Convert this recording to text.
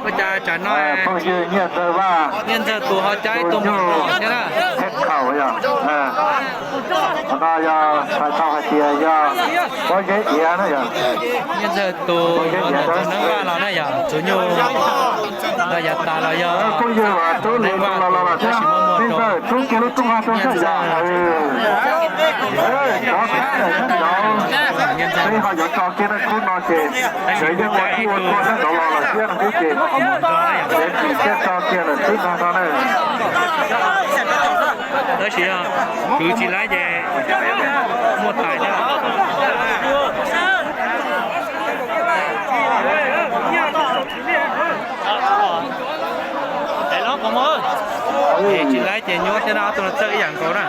Ua cas tsam no phooj ywg Nyiaj Ntxawg Vaj, Nyiaj Ntxawg tus ho caij tus nyuj thiab na. Theb khaum yog, qhov no yog hais tau hais tias yog pob zeb iav na yog. Nyiaj Ntxawg tus neeg Vaj los na yog tus nyuj los yav tas los yog phooj ywg uas rub lus los los thiab, Nyiaj Ntxawg rub kiag lub rooj hauv rau sab yog. Cov kab daim sab nraud, peb ho yuav tso kiag rau khub no ces sawv yeej ua tib ua txhua sab nraud los los thiab no xwb ces, ces tsis thiaj tso kiag lawm xwb no no na. Tab sis yog kwv tsis laib ces muaj tais thiab. Tsis laib ces nyuaj thiab no, ob tug no txawj ib yam nkaus na.